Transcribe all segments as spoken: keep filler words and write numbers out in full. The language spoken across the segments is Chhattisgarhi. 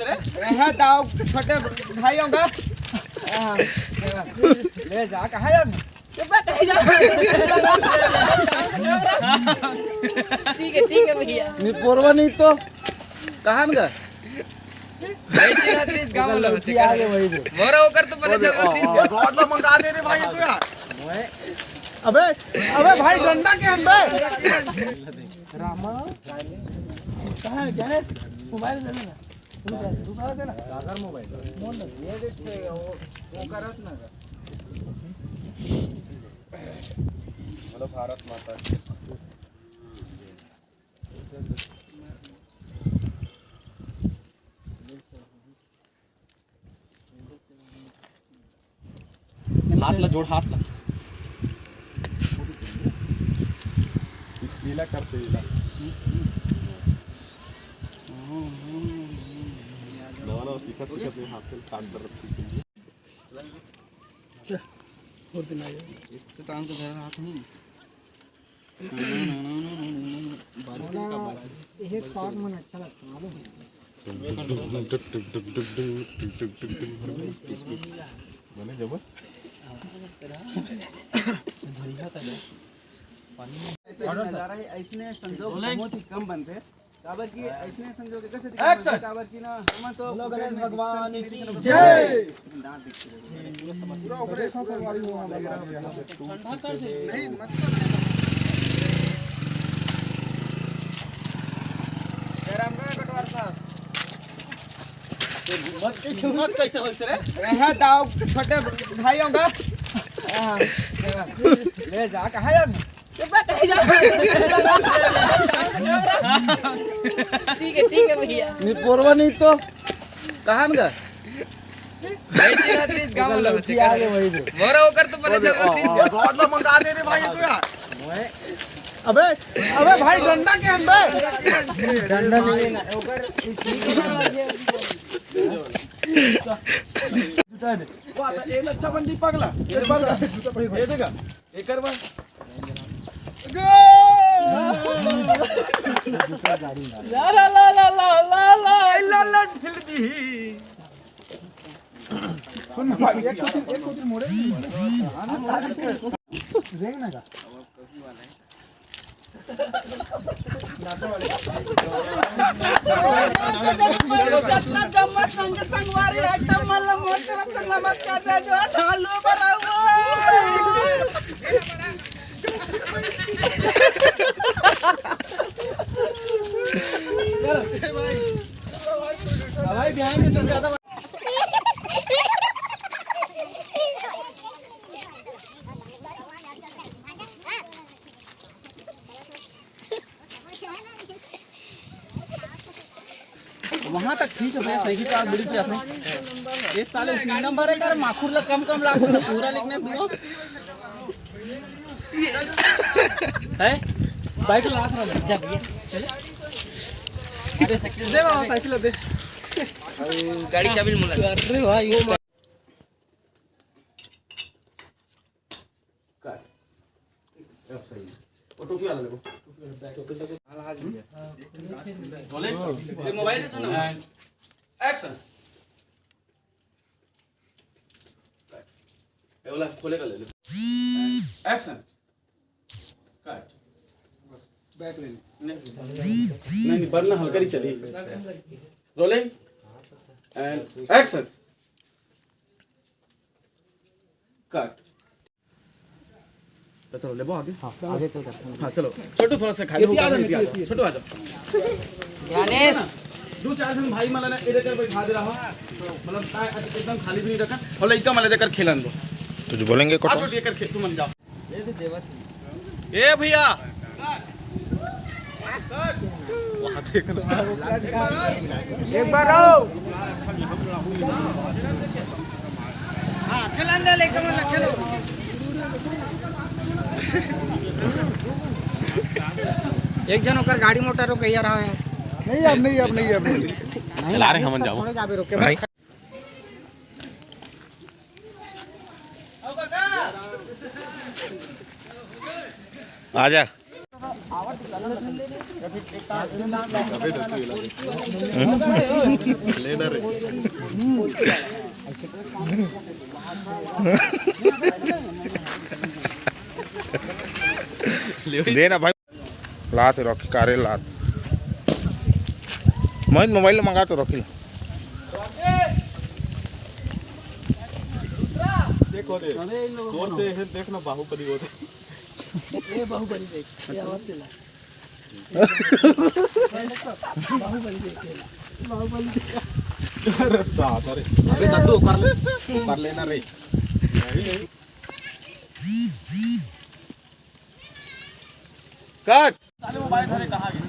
रे? यहाँ दाव छोटे भाई होगा। हाँ। ले जा, कहाँ जा? चुप बैठ, कहीं जा। ठीक है, ठीक है भैया। निपोरवा नहीं तो कहाँ न गा? भाई चिल्ला तेरे इस गाँव वाला होते क्या? मोरा होकर तो पता चल रहा है। गॉड ला मंगा दे रे भाई तू यार। अबे, अबे भाई डंडा के अंदर। रामा। कहाँ है? क्या है? मोबाइल दे ना। दूसरा, दूसरा दे ना। काकर मोबाइल? मोर ना। ये देख के वो, वो करत ना। बोलो भारत माता की। हाथ ला जोड़, हाथ ला। एला करते, एला। नवा नवा सीखत सीखत में हाथ में काम कर रखी। चल, और दिन आ जाए। एक तो काम तो मेरा हाथ नहीं। बाजू का बाजू। ये शॉट मन अच्छा लगता है, मालूम है? बने जबर। झरिया का है। पानी में नजारा है, ऐसने संजोग बहुत ही कम बनते। काबर कि ऐसने संजोग कैसे दिखा? काबर कि ना, हम तो बोलो गणेश भगवान की जय। ठंडा कर दे। रामगढ़ कटवार साहब। हिम्मत, हिम्मत कैसे होइस रे? यहाँ दाव छोटे भाई होगा। हाँ। ले जा, कहाँ जा? ठीक है, ठीक है भैया। निपोरवा नहीं तो कहाँ न गा? भाई चिल्ला तेरे इस गाँव वाला होते क्या? मोरा होकर तो पता चल रहा है। गॉड ला मंगा दे रे भाई तू यार। अबे, अबे भाई डंडा के अंदर। डंडा नहीं है ना। वाह, तो एक अच्छा बंदी पगला। एक बार ये देखा। एकर बा। ला, ला, ला, ला, ला, ला, ला, ला, ला, ढील दी। सुन ना भाई, एक कुछ, एक कुछ मोड़े नहीं। रेंग ना का। संग संगवारी एकदम मल्ला मोर तरफ से नमस्कार, जय जोहार, ढालू बराबर। भाई बिहाइंड से ज्यादा वहाँ तक ठीक है भैया, सही का बिल्कुल ऐसा। ये साले उसी नंबर है कर, माखुर ला कम कम लाख पूरा लिखने दुआ। है बाइक ला रहा है। जा भैया। अरे साइकिल दे बाबा, साइकिल दे। गाड़ी चाबी मुला। अरे भाई, वो कट। अब सही है। वो टोपी वाला ले वो। टोपी वाला बैग। रोलिंग। ये मोबाइल से सुनो। एक्शन। ये वाला खोले का ले ले। एक्शन। कट। बैक ले ले। नहीं, नहीं, नहीं, बरना हल्का ही चली। रोलिंग। And action. कट। तो चलो, ले वो आगे। हाँ, आगे चल करते हैं। हाँ, चलो। छोटू थोड़ा सा खाली होकर आ जाओ। छोटू आ जाओ। ज्ञानेश। दो चार जन भाई मला ना इधर कर बैठा दे रहा हूँ। मतलब, काय, एकदम खाली भी नहीं रखा। और लड़का मला देकर खेलन दो। कुछ बोलेंगे आ, कुछ? छोटू, ये कर खेल, तू मन जाओ। ए भैया, वहाँ देख ना। एक बार आओ। हाँ, खेलन दे, लेके मन खेलो। एक जन ओकर गाड़ी मोटर रोकैया रहा है। नहीं, अब नहीं, अब नहीं, अब नहीं। चला रहे हम, जाओ। थोड़े जाबे रोके भाई। आजा। लेना रे। दे ना भाई। लात रखी कारे लात। मोहित मोबाइल मंगा तो रखी। देखो दे। जोर से है, देखना बाहुबली होते। ये बाहुबली देख, ये आवाज चला। बाहुबली देख, ये। बाहुबली देख। अरे दादा रे। अबे दद्दू, कर ले। कर लेना रे। कट। साले मोबाइल धरे कहाँ गए?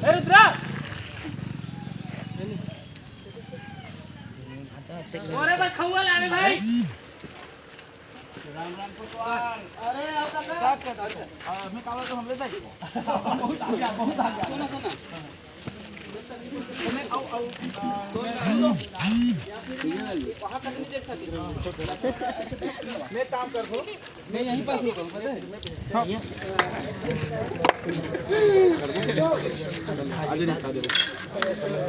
ए रुद्रा! अरे भाई, खौआ ला रे भाई। राम राम कोतवाल। अरे, आओ काका। हाँ, मैं कावल तो हमले भाई। बहुत आ गया, बहुत आ गया। सुनो, सुनो। मैं, आओ, आओ। वहाँ तक नहीं देख सके। मैं काम कर दो। मैं यहीं पास रुका हूँ, पता है?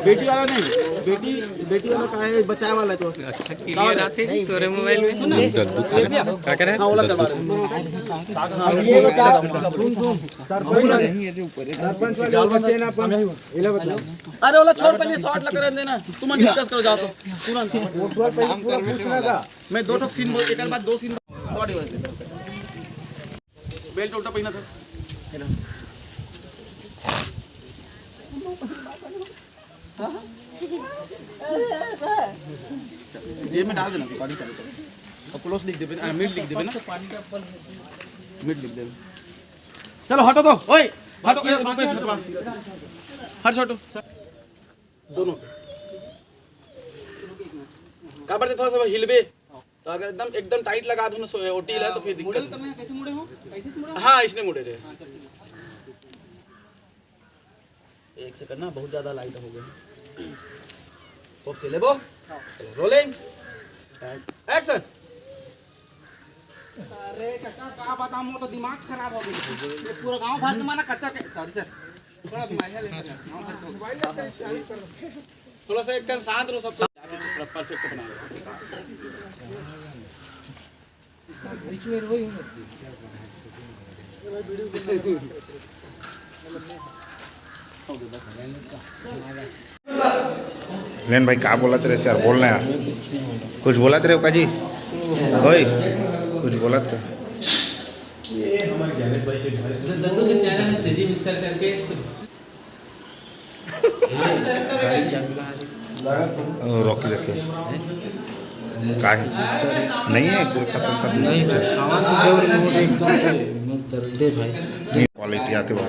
बेटी वाला नहीं, बेटी, बेटी वाला का है, बचाए वाला है तो। अच्छा, clear आते जी तोरे मोबाइल में। सुन ना। का करे? हाँ, ओला करवा रहे हैं। हाँ, ये बता, सुन, सुन। सरपंच, सरपंच वाले बच्चे ना अपन। अरे ओला छोड़, पहले शॉट लग रहे देना। तुम डिस्कस करो, जाओ तो। पूरा वो शॉट पहले पूरा पूछना था। मैं दो ठो सीन बोल, एक बाद दो सीन बॉडी होते। बेल्ट उल्टा पहना था। जेब में डाल देना, पानी चालू करो। और क्लोज लिख देबे, आ, मिड लिख देबे ना। मिड लिख देबे। चलो हटो तो, ओए, हटो, ए, रुपेश, हटवा। हट छोटू। दोनों पे। काबर दे थोड़ा सा हिलबे। तो अगर एकदम, एकदम टाइट लगा दूं ना, सो-, ओटी ला, तो फिर दिक्कत मुड़े तो है। मैं कैसे मुड़े हो? ऐसे तो मुड़े हो? हाँ, इसने मुड़े रहे। हाँ, चल, ठीक है। एक सेकंड ना, बहुत ज्यादा लाइट हो गई। ओके, लेबो। रोलिंग। एक्शन। अरे काका, का बताऊं, मोर तो दिमाग खराब हो गया। ये पूरा गांव भर के माना कच्चा के, सॉरी सर। थोड़ा मोबाइल ले, गांव भर के। थोड़ा सा एक कन शांत रहो, सब परफेक्ट बना लो। लेन भाई, का बोलत रहे यार? बोलना यार, कुछ बोलत रहे का जी? ओए, कुछ बोलत रहे। दद्दू के चैनल है सीजी मिक्सर करके। रॉकी रखे। काहे? नहीं है, पूरे खत्म कर दिया। नहीं, खावा तो देवर में वो एकदम से, एकदम दर्दे भाई। नहीं, क्वालिटी आते हुए।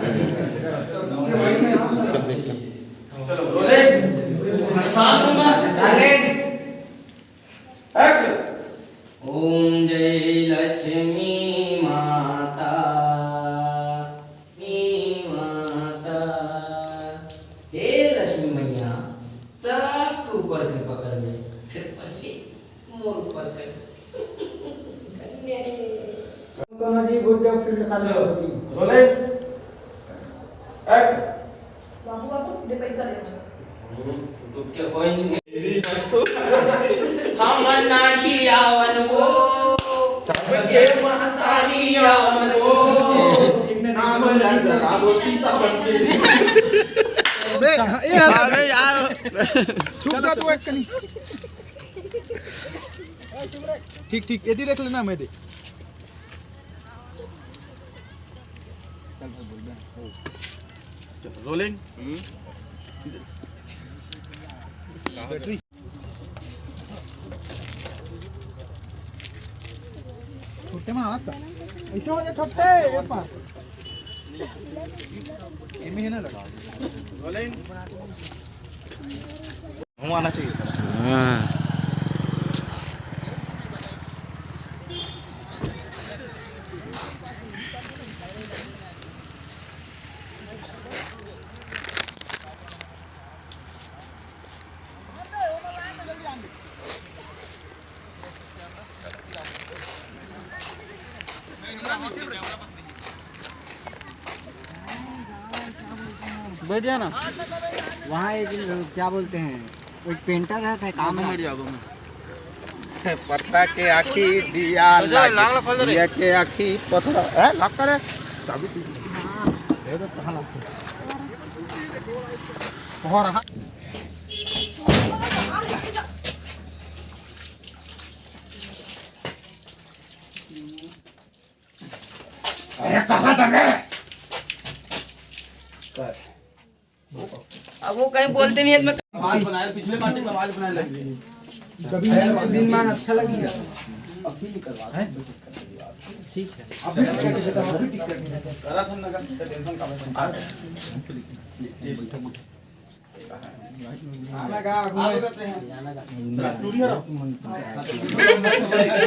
साइलेंस। एक्शन। ओम जय लक्ष्मी माता, लक्ष्मी माता। हे लक्ष्मी मैया, सबके ऊपर कृपा कर दे। फिर पहले मोर ऊपर कर। धन्य हे। कौन जी बोलते हो फील्ड खाली चलो, होती? रोले। एक्शन। बाबू, बाबू, दे पैसा दे। हम्म, सुतुत के होय नहीं। हम नारी आवन वो, सबके महतारी आवन वो। नाम राजा राम सीता बन के। अबे, अरे यार। चुप जा तू एक कनी। ठीक, ठीक, एदी देख लेना, मैं दे। चल, रोलिंग। बैटरी। छोटे में हाथ। ऐसे हो जा, छोटे, ए पा। एमे है ना लगा। रोलिंग। घुमाना चाहिए था। हाँ। दे दिया ना। वहाँ एक, क्या बोलते हैं, एक पेंटर रहता है, काम में। पत्ता के आँखी दिया लागी, दिया के आँखी पत्थर। ए, लॉक करे। चाबी तू। दे दे, कहाँ लॉक करे? हो रहा। अरे, कहाँ था मैं? अब वो कहीं बोलते नहीं है तो मैं आवाज बनाए, पिछले पार्टी में आवाज बनाए लग गई। कभी दिन मान अच्छा लगी है। अब भी निकलवा दे। ठीक है। अभी निकल के देता हूँ, अभी टिकट नहीं है। करा था ना का, टेंशन का भाई। ये बैठो। आना का, आगू में। चल, टूरी हरो।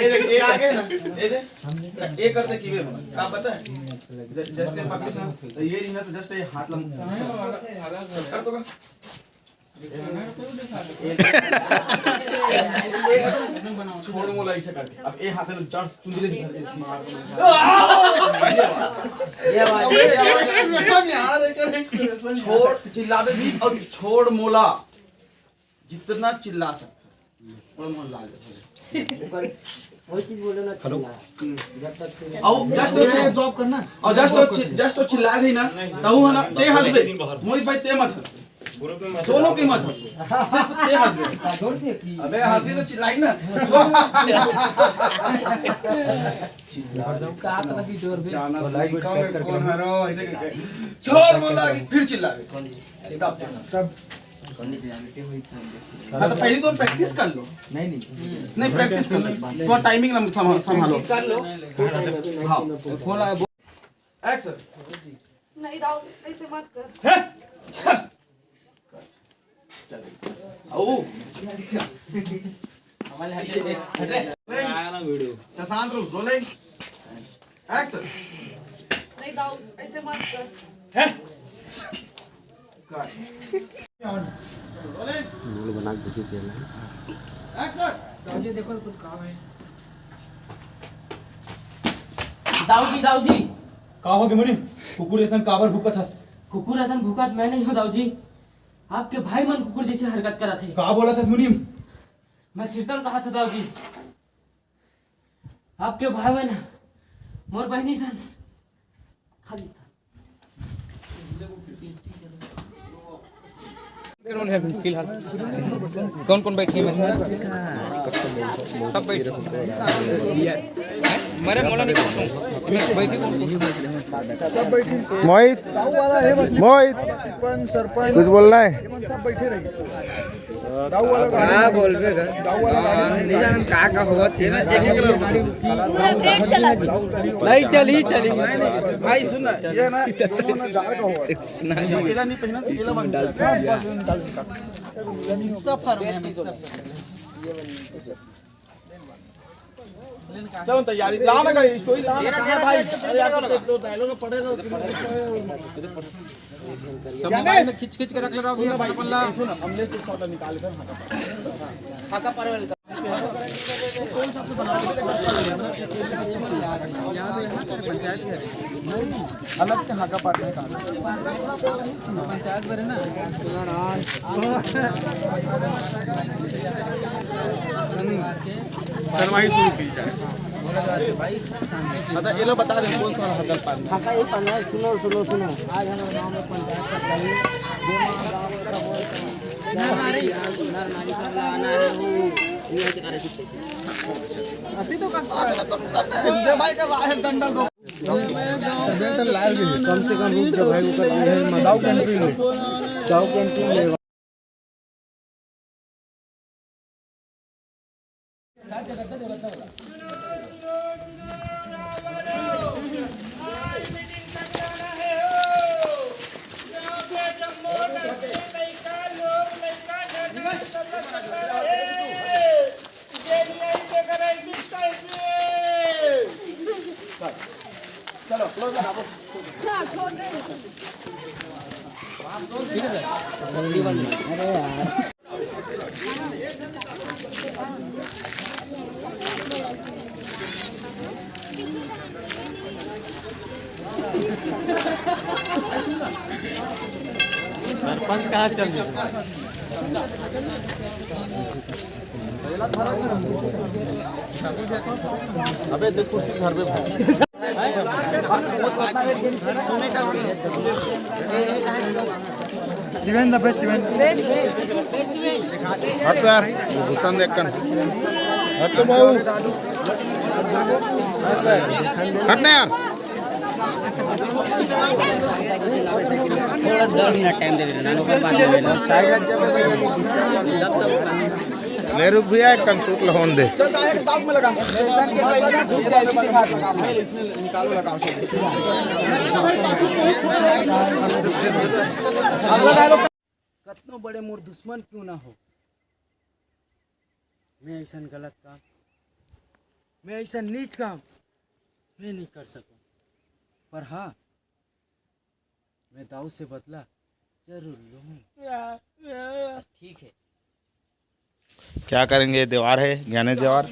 ये देख, ये आगे ना, ये देख। ये करते की वे बना, का पता है? ज-, जस्ट ये पकड़िस ना, तो ये नहीं ना, तो जस्ट ये हाथ लम-, कर तो का? छोड़ मोला ऐसे करके। अब ये हाथ में जड़ चुंदरी से भर के खींच। ये बात, ये बात। छोड़, चिल्लावे भी और छोड़ मोला। जितना चिल्ला सकता है। बड़ा मोहन लाल जब है। ऊपर वही चीज बोलो ना, चिल्ला। जब तक से अब जस्ट वो चिल्ला, जॉब करना। और जस्ट वो चि-, जस्ट वो चिल्ला रही ना, तहु है ना, ते हंसबे। मोहित भाई, ते मत हंस। दोनों के मत हंस। सिर्फ ते हंसबे। जोर से की। अबे, हंसी तो चिल्लाई ना। का तो लगी जोर भी। जाना सही, कौन, कौन हरो, ऐसे करके। छोड़ बोला कि फिर चिल्ला रहे। एकदम तेज। हाँ, तो पहले तो प्रैक्टिस कर लो। नहीं, नहीं। नहीं, प्रैक्टिस कर लो। थोड़ा टाइमिंग ना संभाल-, संभालो। प्रैक्टिस कर लो। हाँ। एक्शन। नहीं दाऊ, ऐसे मत कर। हैं? आओ। हमारे हटे, हटे। अच्छा, शांत रहो, रोलिंग। एक्शन। नहीं दाऊ, ऐसे मत कर। हैं? कट। रोलिंग। मूड बना के देखिए क्या है। एक्शन। दाऊ जी, देखो, कुछ काम है। दाऊ जी, दाऊ जी। का हो गे मुनीम? कुकुर असन काबर भूकत हस? कुकुर असन भूकत मैं नहीं हूँ, दाऊ जी। आपके भाई मन कुकुर जैसे हरकत करत हे। का बोलत हस मुनीम? मैं सिरतन कहा था, दाऊ जी। आपके भाई मन मोर बहिनी सन खाली था। कौन कौन बैठी है? सब बैठ। मरे मोला नहीं। बैठी कौन? मोहित, मोहित। सरपंच, सरपंच। कुछ बोलना है? सब बैठे रहिए। का बोलबे गा? नहीं जानन का का होवत हे। नहीं, चली, चली। भाई सुन ना, ये ना, दोनों ना जाड़ का होवत हे। एला नहीं पहना तो एला बंद कर। सफर में, सफर। चलो तैयारी, ला ना गाड़ी, स्टोरी ला ना, कहाँ भाई? अरे यार, तो डायलॉग पढ़े रहो। सब मोबाइल में खींच खींच के रख ले रहा हूँ, सुन ना भाई, अपन ला। सुन ना, हमने से शॉट निकाल कर हाका पार। हाका पार। अलग से हाका पार निकाल। पंचायत भरे ना। कार्रवाई शुरू की जाए। बता, ये लोग बता दे कौन सा हकल पान। काका, ये पंचायत, सुनो, सुनो, सुनो। आज हमारे गांव में पंचायत का दल, जो हमारे गांव में सब बोलते हैं, नर नारी, नर नारी सब आना है, वो, ये है कि अरे, अति तो कस दे भाई का राह है, डंडा दो। बेटा लाल भी है, कम से कम रुक जा भाई, ऊपर भी है, मत जाओ कैंटीन में, जाओ कैंटीन में। चलो, क्लोज लगाओ। अरे यार। कहाँ चल दिया? अबे देख कुर्सी घर पे। शिवेंद्र पे शिवेंद्र। हट यार, भूषण देख कर। हट तो बाबू। हट ना यार। थोड़ा दस मिनट टाइम दे देना, ओकर बाद में लेना। ले रुक भैया, एक कन सूट लहोन दे। कतनो बड़े मोर दुश्मन क्यों ना हो, मैं ऐसा गलत काम, मैं ऐसा नीच काम मैं नहीं कर सकूं। पर हाँ, मैं दाऊ से बदला जरूर लूंगा। ठीक है। क्या करेंगे, देवार है, ज्ञानेश देवार।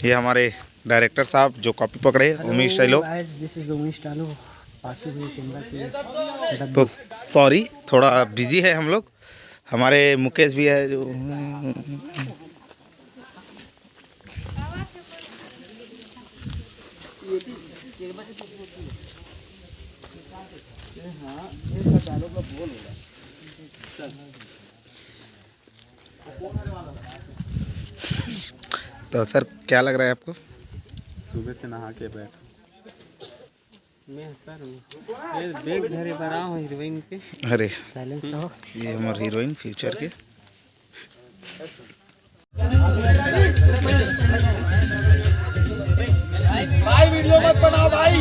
ये हमारे डायरेक्टर साहब जो कॉपी पकड़े, उमेश साइलो। Guys, this is उमेश टालो, पाछू भी कैमरा के। तो सॉरी, थोड़ा बिजी है हम लोग। हमारे मुकेश भी है जो तो सर, क्या लग रहा है आपको? सुबह से नहा के बैठा। मैं सर, मैं बैग धरे बर आया हूँ हीरोइन के। अरे, साइलेंस तो हो। ये हमारे हीरोइन फ्यूचर के। भाई, वीडियो मत बनाओ भाई।